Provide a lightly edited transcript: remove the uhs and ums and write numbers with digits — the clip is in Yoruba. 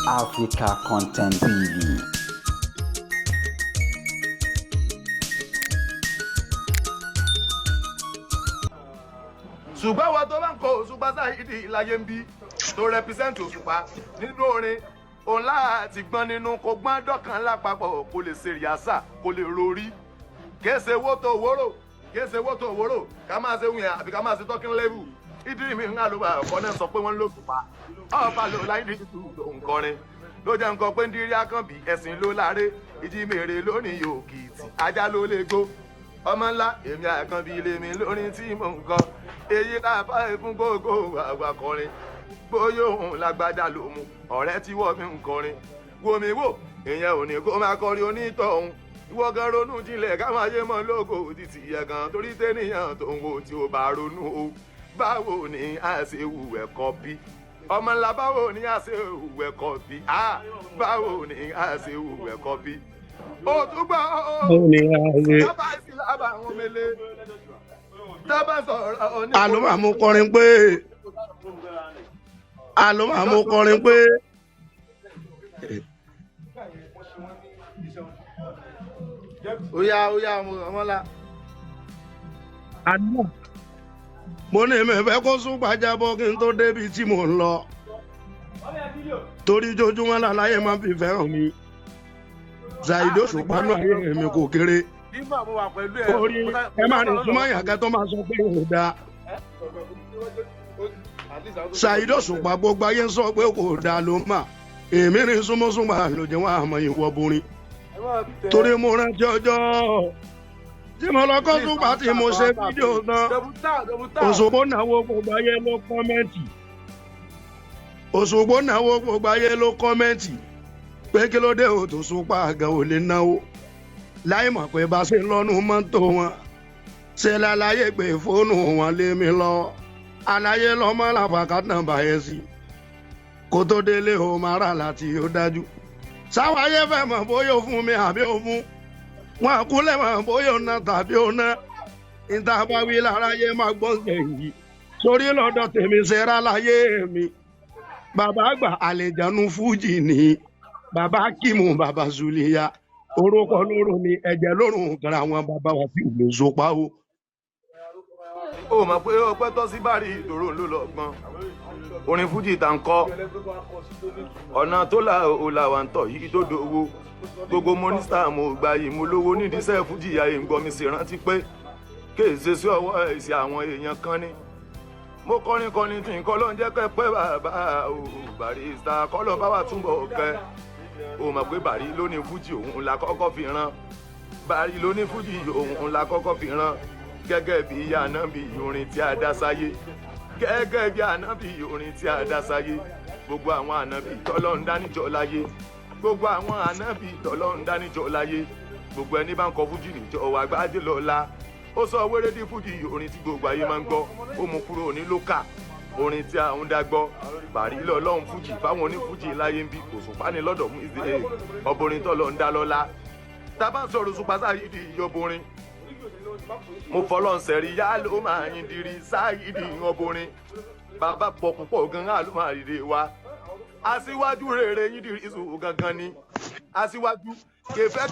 Africa Content TV. Ṣùgbọ́n wa tó bá ń kọ Òṣùpá Saheed láyé ń bí, tó represent Òṣùpá nínú orin, òun láti gbọ́n nínú, kó gbọ́n dọ́kan lápapọ̀, kó lè ṣe rìásà, kó lè rorí. Kése wó tó wóró, kése wó tó wóró, ká máa ṣe wùyàn àbí ká máa ṣe talking level. Ìdí mi ń àlùbà ọ̀kọ́ náà sọ pé wọ́n ń lò Òṣùpá ọba lò láyé ní ìlú òǹkọrin ló jẹ́ nǹkan pé ń dirí akànbí ẹ̀sìn ló láre ìjì mèrè lónìí òkìtì ajá ló lè gbó ọmọ ńlá. Èmi àkànbí ilé mi lórin tí mò ń kọ èyí láàbá fún gbogbo àgbà kọrin, bóyá òun lágbájá ló mú ọ̀rẹ́ tí wọ́n fi ń kọrin wò mí wò, ìyẹn ò ní kó máa kọrin onítọ̀hún. Ìwọ gan ronú jinlẹ̀ káwọn ayé mọ́ lógo títí yẹ gan, torí tẹ́nìyàn tó ń wo tí ó bá ronú o, báwo ni a ṣe wù ẹ̀kọ́ bí ọmọ ńlá? Báwo ni a ṣe wù ẹ̀kọ́ bí? Báwo ni a ṣe wù ẹ̀kọ́ bí? Ó tún gbọ́ ó Báwo ni a ṣe. Dábàá sí lábàá àwọn mele dábàá sọ̀rọ̀ oní. Àlọ́ kọrin pé àlọ́ àmú kọrin pé Oya oya, ọmọlá. Àlọ́ mo ní mi fẹ́ kó sún gbàjábọ́ kí n tó débi tí mò ń lọ, torí jojúmọ́ láláyé máa ń fi fẹ́ràn mi. Saheed Òṣùpá náà ayé mi kò kéré. Nígbà mo wà pẹ̀lú ẹ. Orí ẹ máa rìn súnmọ́ yàgá tó máa sọ pé kò dáa. Saheed Òṣùpá, gbogbo ayé ń sọ pé kò dáa ló mà èmi rìn súnmọ́súnmọ́ àlòjẹ́ wọn àmọ́ ìwọ borin, torí mo rántí ọjọ́ tí mo lọ kọ́ Òṣùpá tí mo ṣe fídíò tán. Òṣogbo náwó, gbogbo ayé ló comment. Òṣogbo náwó, gbogbo ayé ló comment pé kí ló dé òtò Òṣùpá àgàn ò lè náwó, láì mọ̀ pé bá ṣe lọ́nu mọ́tò wọn ṣe lálàyé pé fóònù wọn lé mi lọ. Àlàyé lọ́mọ làbàkà náà báyẹn sí kó tó délé o máa rà láti ó dájú. Sáwọn ayé fẹ́ mọ̀ bóyá ó fún mi àbí ó fún wọn, àkúlẹ̀ mọ̀ bóyá ó ná tàbí ó ná. Níta bá wí lára yé máa gbọ́ sẹ́yìn sórí lọ́dọ̀ tèmi ṣe rà láyé mi. Bàbá àgbà àlejànú fújì ni bàbá Kímù, bàbá Zuliya, orúkọ lóró ni ẹ̀jẹ̀ lórun kan àwọn bàbá wa sí ìlú Òṣùpá o. Ó mọ̀ pé ọpẹ́ tọ́ sí bàrí ìdòrò ló lọ gbọ́n orin fújì tá ń kọ́ ọ̀nà tó là ó là wà ń tọ̀ yìí tó dowó. Gbogbo mọ́nísítà mo gbà yìí, mo lówó nídìí iṣẹ́ fújì. Ayé ń gbọ́ mi sì rántí pé kéèṣe sí ọwọ́ èsì àwọn èèyàn kan ní mo kọrin kọrin tí nǹkan ló ń jẹ́ kẹ́pẹ́ bàbá o Barrister kọ́ ló bá wà túnbọ̀ kẹ́. O mọ̀ pé bàrí ló ní fújì, òun la kọ́kọ́ fi rán. Bàrí ló ní fújì, òun la kọ́kọ́ fi rán, gẹ́gẹ́ bí ànábì orin tí a dá sáyé, gẹ́gẹ́ bí ànábì orin tí a dá sáyé. Gbogbo àwọn ànábì tọ́lọ́run dánìjọ́ láyé, gbogbo àwọn ànábì tọ́lọ́run dánìjọ́ láyé, gbogbo ẹni bá ń kọ fújì níjọ́ wa gbájé lọ́la. Ó sọ wéré dí fújì, orin tí gbogbo ayé máa ń gbọ́. Ó mú kúrò ní lókà orin tí a ń dá gbọ́. Bàrí lọ́lọ́run fújì fáwọn onífújì láyé ń bí. Òṣùpá ní lọ́dọ̀ mú ìdè ọbọrin tọ́lọ́ ń dá lọ́lá. Tá a bá ń sọ̀rọ̀ Òṣùpá Saheed ìyọborin, mo fọlọ́n sẹ̀rí yá ló máa yin diri. Saheed ọbọrin bàbá pọ̀ púpọ̀ gan-an ló máa rèé wa. Aṣíwájú rere yín diri ìṣòwò gangan ni aṣíwájú kẹfẹ́.